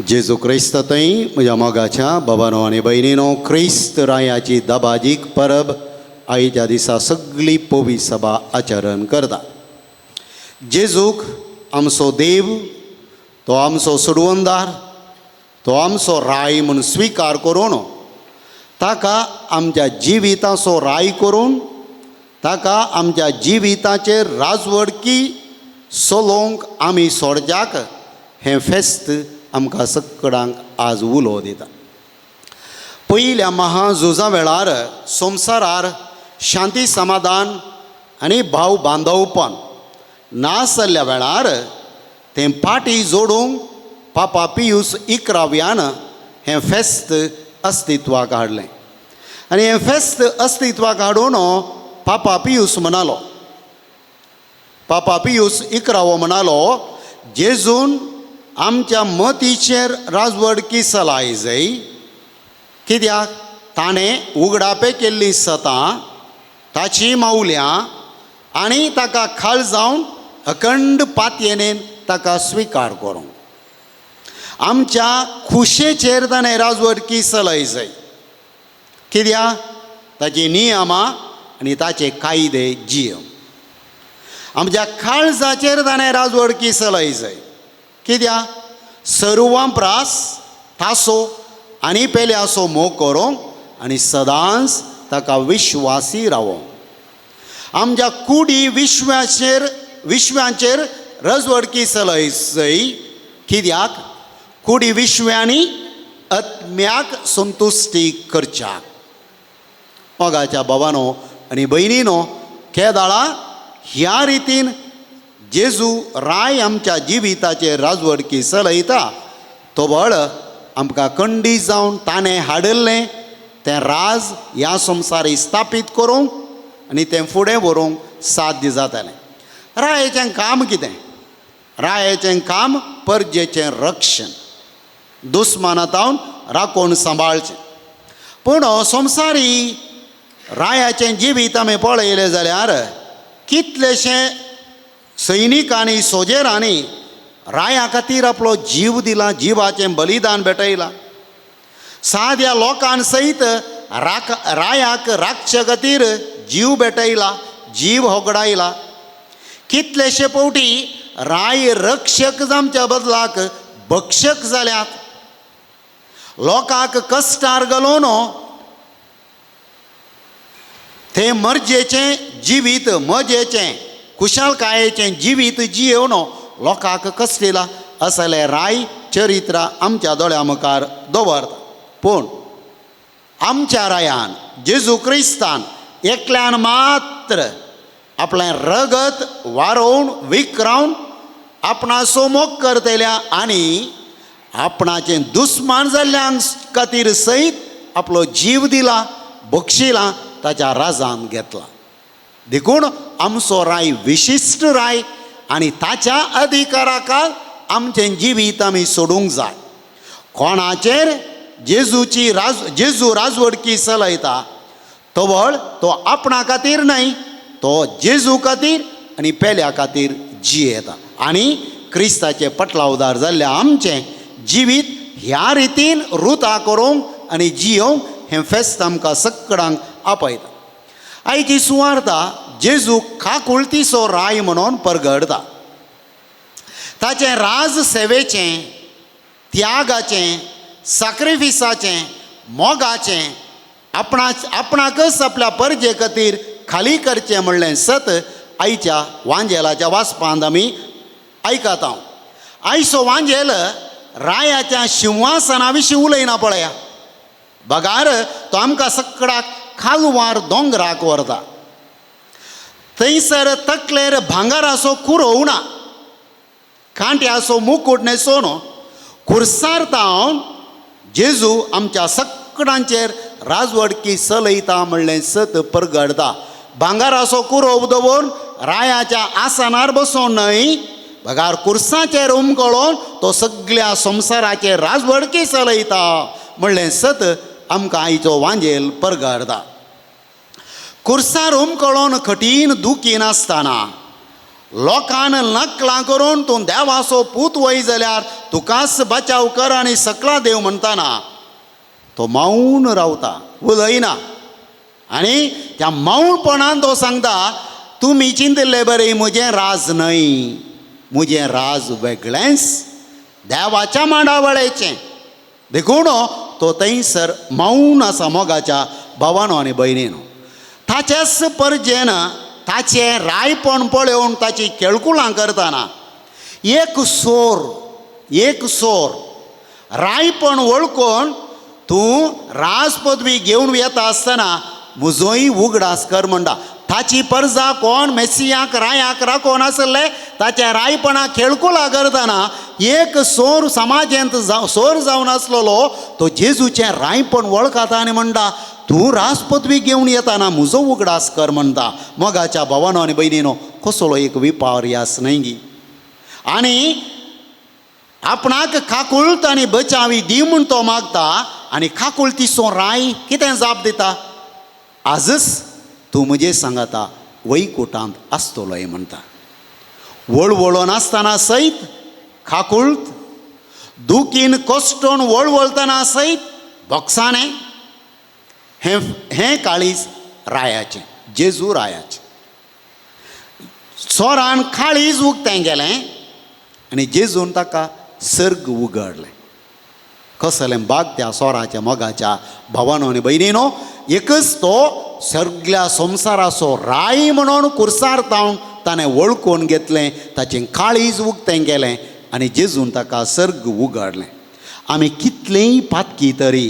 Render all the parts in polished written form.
जेजू क्रिस्त थंय म्हज्या मोगाच्या बाबानो आनी भयणीनो, क्रिस्त रायाची दबाजीक परब आयच्या दिसा सगळी पवी सभा आचरण करता. जेजूक आमचो देव, तो आमचो सोडवणदार, तो आमचो राय म्हूण स्विकार करून ताका आमच्या जिविताचो राय करून ताका आमच्या जिविताचेर राजवडकी चलोवंक आमी सोडच्याक हें फेस्त आमकां सगळ्यांक आज उलो दिता. पयल्या महाझुजा वेळार संवसारार शांती समाधान आनी भाव बांदवपण नासल्या वेळार तें पाटी जोडूंक पापा पियूस इकराव्यान हें फेस्त अस्तित्वाक हाडलें. आनी हें फेस्त अस्तित्वाक हाडून पापा पियूस म्हणालो, पापा पियूस इकरावो म्हणालो, जेजून आमच्या मतीचेर राजवडकी चलाय जाय, कित्याक ताणें उगडापे केल्लीं सतां ताची मावल्यां आनी ताका खाल जावन अखंड पातयेनेन ताका स्विकार करूंक. आमच्या खुशेचेर ताणें राजवडकी चलय जाय, कित्याक ताची नियमां आनी ताचे कायदे जियम. आमच्या काळजाचेर ताणें राजवडकी चलय जाय, कित्याक सर्वां प्रास तासो आनी पेल्याचो मोग करूंक आनी सदांच ताका विश्वासी रावोंक. आमच्या कुडी विश्वाचेर रजवडकी चलय जाय, कित्याक कुडी विश्वांनी आत्म्याक संतुश्टी करच्याक. मोगाच्या बाबानो आनी भयणीनो, केदाळा ह्या रितीन जेजू राय आमच्या जिविताचेर राजवडकी चलयता तो बळ आमकां कंडी जावन ताणें हाडिल्लें तें राज ह्या संवसारी स्थापीत करूंक आनी तें फुडें व्हरूंक साध्य जातलें. रायाचें काम कितें? रायाचें काम परजेचें रक्षण, दुस्मानांत राखून सांबाळचें. पूण संवसारी रायाचें जिवीत आमी पळयलें जाल्यार कितलेशे सैनिकांनी सोजेरांनी राया खातीर आपलो जीव दिला, जिवाचें बलिदान भेटयलां. साद्या लोकान सयत रायाक राखचे खातीर जीव भेटयला, जीव होगडायला. कितलेशे फावटी राय रक्षक आमच्या बदलाक भक्षक जाल्यात. लोकांक कश्टार घालून ते मर्जेचें जिवीत, मजेचें, खुशालकायेचें जिवीत जियेवन लोकांक कसलेला असले राय चरित्र आमच्या दोळ्या मुखार दवरता. पूण आमच्या रायान जेजू क्रिस्तान एकल्यान मात्र आपलें रगत वारोवन विकरावन आपणाचो मोग करतल्या आनी आपणाचें दुस्मान जाल्ल्यां खातीर सयत आपलो जीव दिला, बक्षिला, ताच्या राजान घेतला. देखून आमचो राय विशिश्ट राय आनी ताच्या अधिकाराक आमचें जिवीत आमी सोडूंक जाय. कोणाचेर जेजूची जेजू राजवडकी चलयता तवळ तो आपणा खातीर न्हय, तो जेजू खातीर आनी पेल्या खातीर जियेता. आनी क्रिस्ताचे पटलावदार जाल्ल्या आमचें जिवीत ह्या रितीन रुता करूंक आनी जियोवंक हें फेस्त आमकां सगळ्यांक आपयता. आयची सुवार्ता जेजू काकुळतीचो राय म्हणून परगडता. ताचें राज सेवेचें, त्यागाचें, साक्रिफिसाचें, मोगाचें, आपणाकच आपल्या परजे खातीर खाली करचें म्हणलें सत आयच्या वांजेलाच्या वाचपांत आमी आयकता. आयचो वांजेल रायाच्या शिंवासना विशीं उलयना पळया, बगार तो आमकां सगळ्याक खालवार दोंगराक व्हरता. थंयसर तकलेर भांगराचो कुरोव ना, कांट्याचो मुकूट न्हेसोवन कुर्सार तावन जेजू आमच्या सगळ्यांचेर राजवडकी चलयता म्हणलें सत परगडता. भांगराचो कुरोव दवरून रायाच्या आसनार बसोवन न्हय, बगार कुर्साचेर उमकळोन तो सगळ्या संवसाराचेर राजवडकी चलयता म्हणलें सत आमकां आयचो वांजेल परगडता. कुर्सार उमकळोन कठीण दुखी नासतना लोकान नकलां करून तूं देवाचो पूत वय जाल्यार तुकाच बचाव कर आनी सकला देव म्हणटाना तो मौन रावता, उलयना. आनी त्या मौनपणान तो सांगता, तुमी चिंतिल्ले बरें म्हजें राज न्हय, म्हजें राज वेगळेंच, देवाच्या मांडावळेचें. देखून तो थंयसर मौन आसा. मोगाच्या भावानो आनी भयणीनो, ताचेच परजेन ताचें रायपण पळोवन ताची केळकुलां करतना एक सोर रायपण वळखून तूं राज पदवी घेवन येता आसतना म्हजोय उगडास कर म्हणटा. ताची परजा कोण मेसियाक रायाक राखोवन आसले ताच्या रायपणा खेळकुला करतना एक सोर समाजेंत सोर जावन आसलेलो तो जेजूचें रायपण वळखता आनी म्हणटा, तूं राज पदवी घेवन येताना म्हजो उगडास कर म्हणटा. मोगाच्या भावानो आनी भयणीनो, कसलो एक विपर्यास न्हय गी. आनी आपणाक काकुळत आनी बचावी दी म्हूण तो मागता आनी काकुळतीचो राय कितें जाप दिता, आजच तूं म्हजे सांगाता वैकुटांत आसतलोय म्हणटा. वळवळोन आसतना सयत काकुळत, दुखीन कश्टोन वळवळतना सयत बोक्साणें हें हें काळीज रायाचें, जेजू रायाचें. चोरान काळीज उगतें गेलें आनी जेजून ताका सर्ग उगडलें. कसलें बाग त्या सोराच्या मोगाच्या भावानो आनी भयणीनो, एकच तो सगल्या संवसाराचो राय म्हणून कुर्सार तावन ताणें वळखून घेतलें, ताचें काळीज उगतें गेलें आनी जेजून ताका सर्ग उगडलें. आमी कितलेंय पातकी तरी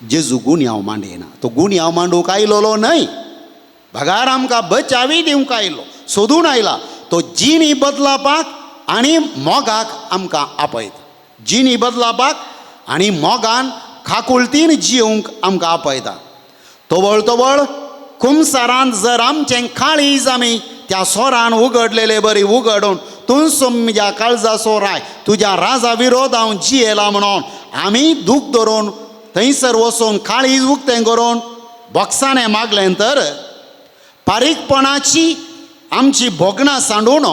जेजू गुन्यांव मांडिना. तो गुन्यांव मांडूंक आयलोलो न्हय, बगार आमकां बचावी दिवंक आयलो, सोदून आयला. तो जिणी बदलापाक आनी मोगाक आमकां आपयता. जिणी बदलापाक आनी मोगान काकुळतीन जिवंक आमकां आपयता. तवळ तवळ कुमसारान जर आमचें काळीज आमी त्या सोरान उगडलेले बरी उगडून तूंच म्हज्या काळजाचो राय, तुज्या राजा विरोध हांव जियेला म्हणून आमी दूख धरून थंयसर वचून काळीज उक्तें करून बोक्साणें मागलें तर पारीकपणाची आमची भोगणां सांडून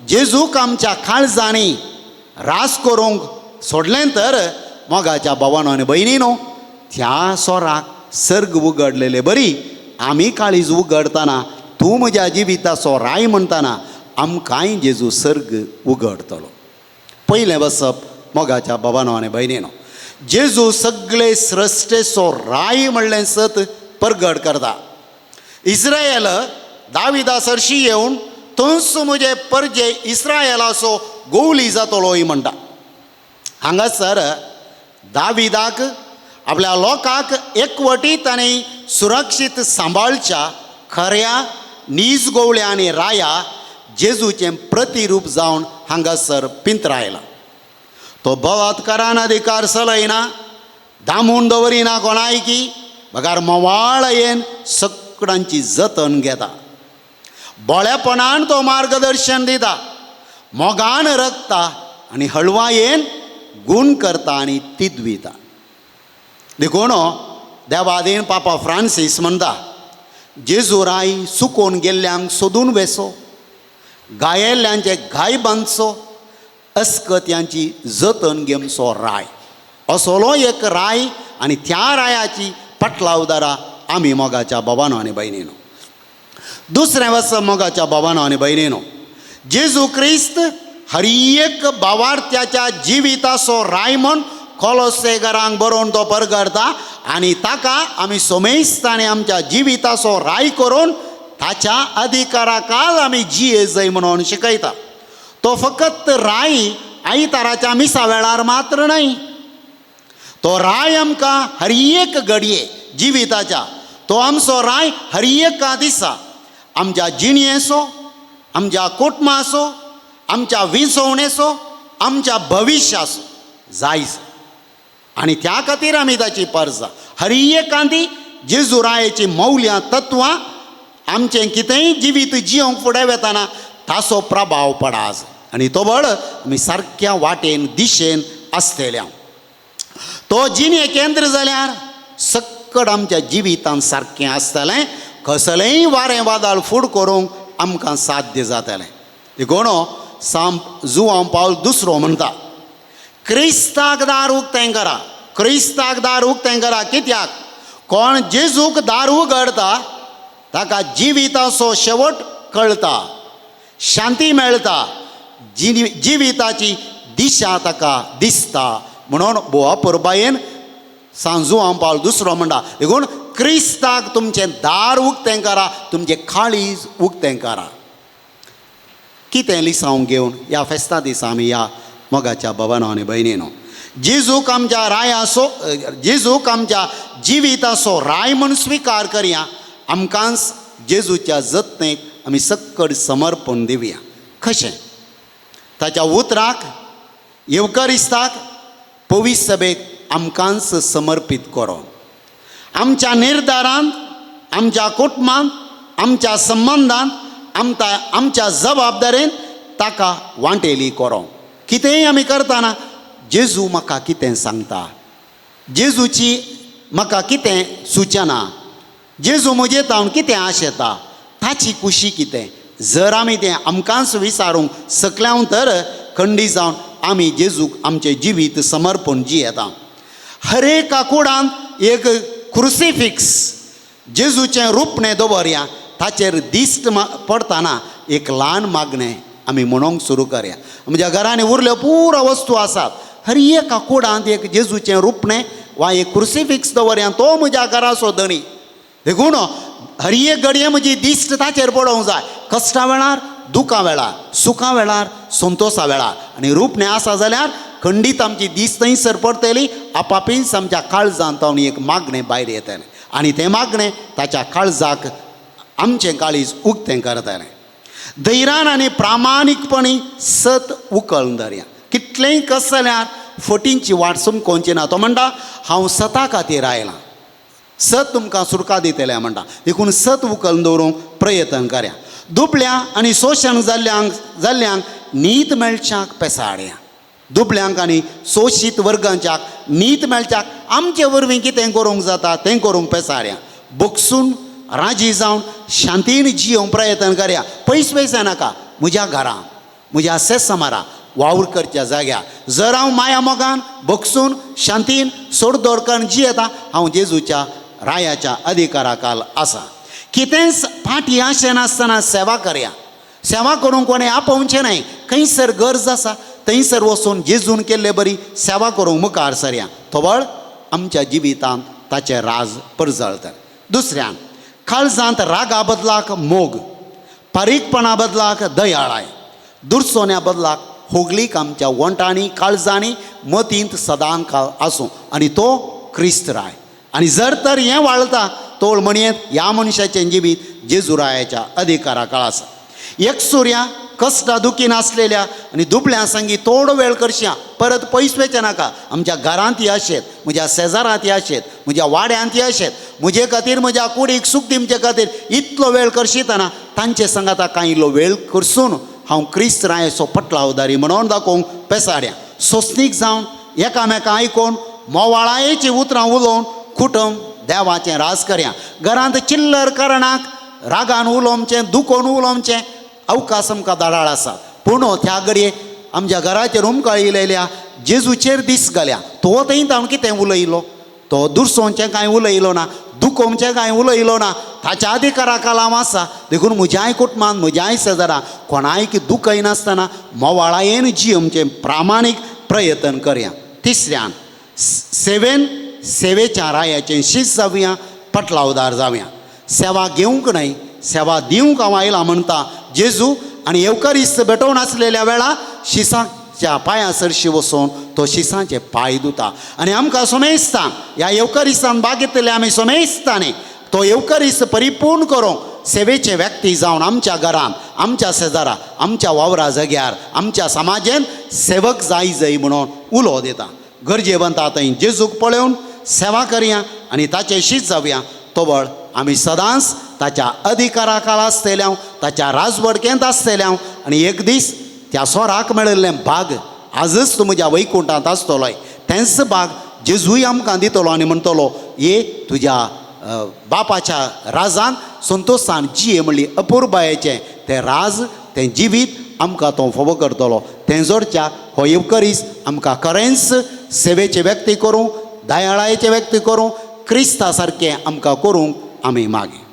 जेजूक आमच्या काळजांनी रास करूंक सोडलें तर मोगाच्या भावानो आनी भयणीनो, त्या सोराक सर्ग उगडलेले बरी आमी काळीज उगडतना तूं म्हज्या जिविताचो राय म्हणटना आमकांय जेजू सर्ग उगडतलो. पयलें बसप मोगाच्या भावानो आनी भयणीनो, जेजू सगळे सृश्टेचो राय म्हणलें सत परगट करता. इस्रायल दाविदा सरशी येवन तूंच म्हजे परजे इस्रायलाचो गोवली जातलो म्हणटा. हांगासर दाविदाक आपल्या लोकांक एकवटीत आनी सुरक्षीत सांबाळच्या खऱ्या नीज गोवल्या आनी राया जेजूचें प्रतिरूप जावन हांगासर पिंत्रायला. तो बलात्कारान अधिकार चलयना, दामून दवरिना कोणायकी, बगार मोवाळयेन सगळ्यांची जतन घेता. बोळेपणान तो मार्गदर्शन दिता, मोगान रगता आनी हळवायेन गूण करता आनी तिदविता. देखून देवादीन पापा फ्रांसीस म्हणटा, जेजू राय सुकोवन गेल्ल्यांक सोदून वेसो, गायेल्ल्यांचे घाय बांदचो, अस्कत्यांची जतन घेवचो राय. असलो एक राय आनी त्या रायाची पटलावदारा आमी मोगाच्या बाबानो आनी भयणीनो. दुसरें वर्स मोगाच्या बाबानो आनी भयणीनो, जेजू क्रिस्त हर एक भावार्थ्याच्या जिविताचो राय म्हूण कोलोसेगरांक बरोवन तो परगडता आनी ताका आमी सोमेस्तांनी आमच्या जिविताचो राय करून ताच्या अधिकाराकाल आमी जिये जय म्हणून शिकयता. तो फकत राय आयताराच्या मिसा वेळार मात्र न्हय, तो राय आमकां हर एक घडये जिविताच्या, तो आमचो राय हर एका दिसा आमच्या जिणयेचो, आमच्या कुटुंबाचो, आमच्या विसवणेचो, आमच्या भविश्याचो जायच. आनी त्या खातीर आमी ताची परजा हर एकांती जेजू रायाची मौल्यां तत्वां आमचें कितेंय जिवीत जिवंक फुडें वेतना ताचो प्रभाव पडाज आनी तो बळ आमी सारक्या वाटेन दिशेन आसतल्या. तो जिणे केंद्र जाल्यार सक्कड आमच्या जिवितान सारकें आसतलें, कसलेंय वारें वादळ फूड करूंक आमकां साध्य जातलें. देखून सांत जुआंव पावल दुसरो म्हणटा, क्रिस्ताक दार उक्तें करा, क्रिस्ताक दार उक्तें करा. कित्याक कोण जेजूक दार उगडता ताका जिविताचो शेवट कळटा, शांती मेळटा, जिविताची दिशा ताका दिसता. म्हणून भोव अपुरबायेन सांत जुआंव पावल दुसरो म्हणटा, देखून क्रिस्ताक तुमचें दार उक्तें करा, तुमचें काळीज उक्तें करा. कितें लिसांव घेवन ह्या फेस्ता दिसा आमी ह्या मोगाच्या भवनो आनी भयणीनो, जेजूक आमच्या रायाचो, जेजूक आमच्या जिविताचो राय म्हूण स्विकार करया. आमकांच जेजूच्या जतनेक आमी सक्कड समर्पण दिवया. कशें? ताच्या उतराक, येवकारिस्ताक, पवित्र सभेक आमकांच समर्पीत करोन आमच्या निर्धारांत, आमच्या कुटुंबांत, आमच्या संबंदांत, आमच्या जबाबदारेन ताका वांटेली करों. कितेंय आमी करतना जेजू म्हाका कितें सांगता, जेजूची म्हाका कितें सुचना, जेजू म्हजे तावन कितें आशेता, ताची खुशी कितें, जर आमी तें आमकांच विचारूंक सकल्याव तर खंडी जावन आमी जेजूक आमचें जिवीत समर्पण जियेता. हर एका कुडांत एक क्रुसिफिक्स जेजूचें रुपणें दवरया, ताचेर दिश्ट पडटना एक ल्हान मागणें आमी म्हणूंक सुरू करया. म्हज्या घरांनी उरल्यो पुरो वस्तू आसात, हर एका कुडांत एक जेजूचें रुपणें वा एक क्रुसिफिक्स दवरया, तो म्हज्या घराचो धनी. देखून हर एक घडये म्हजी दिश्ट ताचेर पडोवंक जाय, कश्टा वेळार, दुखां वेळार, सुखां वेळार, संतोशा वेळार. आनी रुपणें आसा जाल्यार खंडीत आमची दीस थंयसर पडटली, आपापीच आमच्या काळजांत तावन एक मागणें भायर येतलें आनी तें मागणें ताच्या काळजाक आमचें काळीज उक्तें करतलें. धैर्यान आनी प्रामाणीकपणी सत उकळून धरया. कितलेंय कस जाल्यार फटींची वाट समकोवची ना. तो म्हणटा हांव सता खातीर आयलां, सत तुमकां सुरका दितलें म्हणटा. देखून सत उकलून दवरूंक प्रयत्न करया. दुबळ्या आनी शोशण जाल्ल्यांक नीत मेळच्याक पेसाडया. दुबळ्यांक आनी शोशीत वर्गांच्याक नीत मेळच्याक आमचे वरवीं कितें करूंक जाता तें करूंक पेसाडया. बगसून राजी जावन शांतीन जियोवंक प्रयत्न करया. पयस पयस नाका, म्हज्या घरां, म्हज्या सेसमारा, वावर करच्या जाग्यार जर हांव माया मोगान बगसून शांतीन सोडदोड करून जियेता, हांव जेजूच्या रायाच्या अधिकारा खाल आसा. कितेंच फाटी आशे नासतना सेवा करया. सेवा करूंक कोणें आपोवचें न्हय, खंयसर गरज आसा थंयसर वचून जेजून केल्ले बरी सेवा करूंक मुखार सरया. थोबळ आमच्या जिवितांत ताचें राज परजळटा. दुसऱ्यान काळजांत रागा बदलाक मोग, पारीकपणा बदलाक दयाळाय, दुरसोन्या बदलाक होगलीक आमच्या वंटांनी, काळजांनी, मतींत सदां काळ आसूं आनी तो क्रिस्त राय. आनी जर तर हें वाळता तोळ म्हणयेत ह्या मनशाचें जिवीत जेजुरायाच्या अधिकारा काळ आसा. एकसुऱ्या कश्टा दुखी नासलेल्या आनी दुबळ्यां संगी थोडो वेळ करशा, परत पयस वचचें नाका. आमच्या घरांत अशेत, म्हज्या शेजारांत अशेत, म्हज्या वाड्यांत अशेत, म्हजे खातीर म्हज्या कुडीक सूख दिवचे खातीर इतलो वेळ करशितना तांचे संगाता कांय इल्लो वेळ करसून हांव क्रिस्त रायाचो पटलावदारी म्हणून दाखोवंक पेसाड्या. सोंसणीक जावन एकामेकां आयकून मोवाळायेचीं उतरां उलोवन कुटुंब देवाचें राज करया. घरांत चिल्लर कारणाक रागान उलोवचें, दुखोवन उलोवचें अवकाश आमकां दाडाळ आसा. पूण त्या घडये आमच्या घराचेर उमकाळी लायल्या, जेजूचेर दीस घाल्या, तो थंय ताणें कितें उलयलो, तो दुरसोवचें कांय उलयलो ना, दुखोवचें कांय उलयलो ना, ताच्या अधिकारा खाला हांव आसा. देखून म्हज्याय कुटुंबान, म्हज्याय शेजारा कोणायक दुखयनासतना मोवाळायेन जियोवचें प्रामाणीक प्रयत्न करया. तिसऱ्यान सेवेन सेवेच्या रायाचें शीस जावया, पटलावदार जावया. सेवा घेवंक न्हय, सेवा दिवंक हांव आयलां म्हणटा जेजू. आनी येवकारिस्त भेटोवन आसलेल्या वेळा शिसाच्या पांया सरशी वचून तो शिसांचे पांय धुता. आनी आमकां सोमेस्तान ह्या येवकारिस्तान भाग घेतले आमी सोमेस्तानी तो येवकारिस्त परिपूर्ण करूंक सेवेचे व्यक्ती जावन आमच्या घरांत, आमच्या शेजारा, आमच्या वावरा जाग्यार, आमच्या समाजेन सेवक जाय जाय म्हणून उलो दिता. गरजेवंता थंय जेजूक पळोवन सेवा करया आनी ताचें शीत जावया. तोवळ आमी सदांच ताच्या अधिकारा खाला आसतल्या, ताच्या राजवडकेंत आसतल्या आनी एक दीस त्या सोराक मेळिल्लें भाग आजच तूं म्हज्या वैकुंठांत आसतलोय, तेंच भाग जेजूय आमकां दितलो आनी म्हणटलो ये तुज्या बापाच्या राजान संतोशान जिये म्हणली अपुरबायेचें तें राज, तें जिवीत आमकां तो फोबो करतलो. तें जोडच्या हो येवकरीस आमकां खरेंच सेवेचे व्यक्ती करूं, दयाळायेचे व्यक्ती करूं, क्रिस्ता सारकें आमकां करूंक आमी मागीर.